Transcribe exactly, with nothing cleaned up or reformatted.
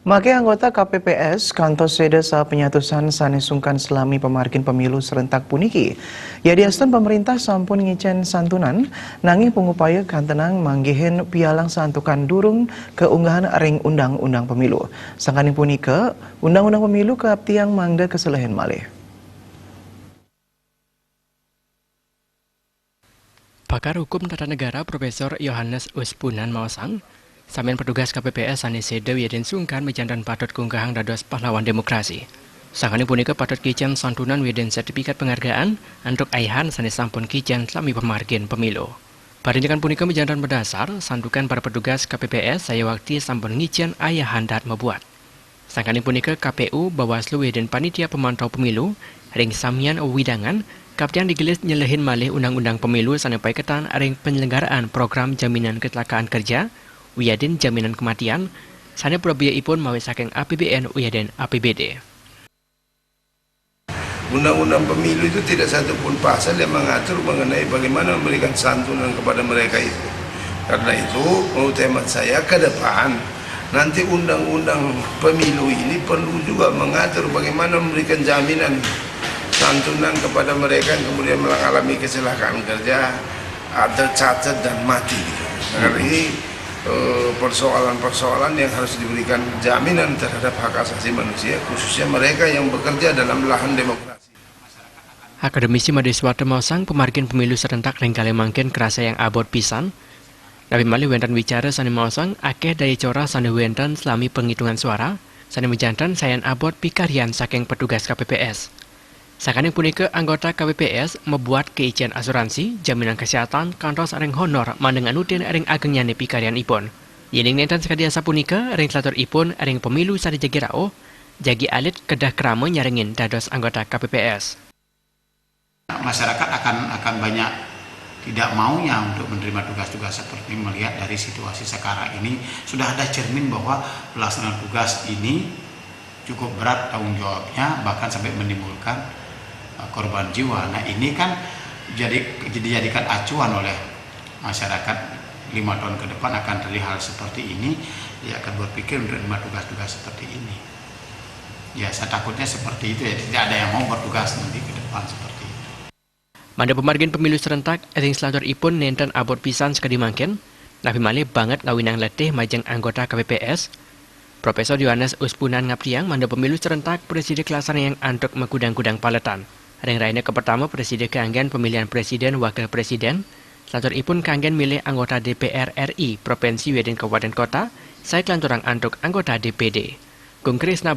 Make anggota K P P S kantos seda saha penyatusan sane sungkan selami pamargin pemilu serentak puniki. Yadiastun pemerintah sampun ngicen santunan, nanging pangupaya kantenang manggihin pialang santukan durung kaunggahang ring undang-undang pemilu. Sangkaning punika, undang-undang pemilu kaaptiang mangda kaselehin malih. Pakar Hukum Tata Negara Profesor Yohanes Uspunan maosang, samian petugas K P P S sane seda wiadin sungkan majanten patut kaunggahang dados pahlawan demokrasi. Sangkaning punika patut kicen santunan wiadin sertifikat penghargaan antuk ayahan sane sampun kicen selami pamargin pemilu. Parindikan punika majanten madasar santukan para petugas K P P S sayuwakti sampun ngicen ayahan dahat mabuat. Sangkaning punika K P U, Bawaslu, wiadin Panitia Pemantau Pemilu ring samian wewidangan kaaptiang digelis nyelehin malih undang-undang pemilu sane paiketan ring penyelenggaraan program jaminan kecelakaan kerja wiadin jaminan kematian sane prabeaipun mawi saking A P B N wiadin A P B D. Undang-undang pemilu itu tidak satu pun pasal yang mengatur mengenai bagaimana memberikan santunan kepada mereka itu. Karena itu, menurut hemat saya, ke depan nanti undang-undang pemilu ini perlu juga mengatur bagaimana memberikan jaminan santunan kepada mereka yang kemudian mengalami kecelakaan kerja, ada cacat dan mati gitu. Karena ini eh, persoalan-persoalan yang harus diberikan jaminan terhadap hak asasi manusia, khususnya mereka yang bekerja dalam lahan demokrasi. Akademisi Madiswata maosang pamargin pemilu serentak ring kalih mangkin krasa yang abot pisan. Napi malih wenten wicara sane maosang akeh daya corah sane wenten selami penghitungan suara, sane majanten sayan abot pikaryan saking petugas K P P S. Sakaning punika, anggota K P P S mabuat kaicen asuransi, jaminan kesehatan, kantos ring honor mangda nganutin ring agengnyane pikaryanipun. Yening nenten sakadi asapunika, ring selaturipun ring pemilu sane jagi rauh, jagi alit kedah krama nyarengin dados anggota K P P S. Masyarakat akan, akan banyak tidak maunya untuk menerima tugas-tugas seperti ini, melihat dari situasi sekarang ini sudah ada cermin bahwa pelaksanaan tugas ini cukup berat tanggung jawabnya, bahkan sampai menimbulkan, eh, korban jiwa. Nah, ini kan jadi, dijadikan acuan oleh masyarakat lima tahun ke depan akan terjadi hal seperti ini, dia akan berpikir untuk menerima tugas-tugas seperti ini. Ya, saya takutnya seperti itu ya, tidak ada yang mau bertugas nanti ke depan seperti itu. Mangda pamargin pemilu serentak, ring selaturipun nenten abot pisan sakadi mangkin, napi malih banget ngawinang letih majeng anggota K P P S. Profesor Yohanes Uspunan ngaptiang mangda pemilu serentak prasida kalaksanayang antuk makudang-kudang paletan. Ring rahina kapertama prasida kaanggen pamilihan presiden, wakil presiden, selaturipun kaanggen milih anggota D P R R I provinsi wiadin kabupaten kota, sae kalanturang antuk anggota D P D. Gung Krisna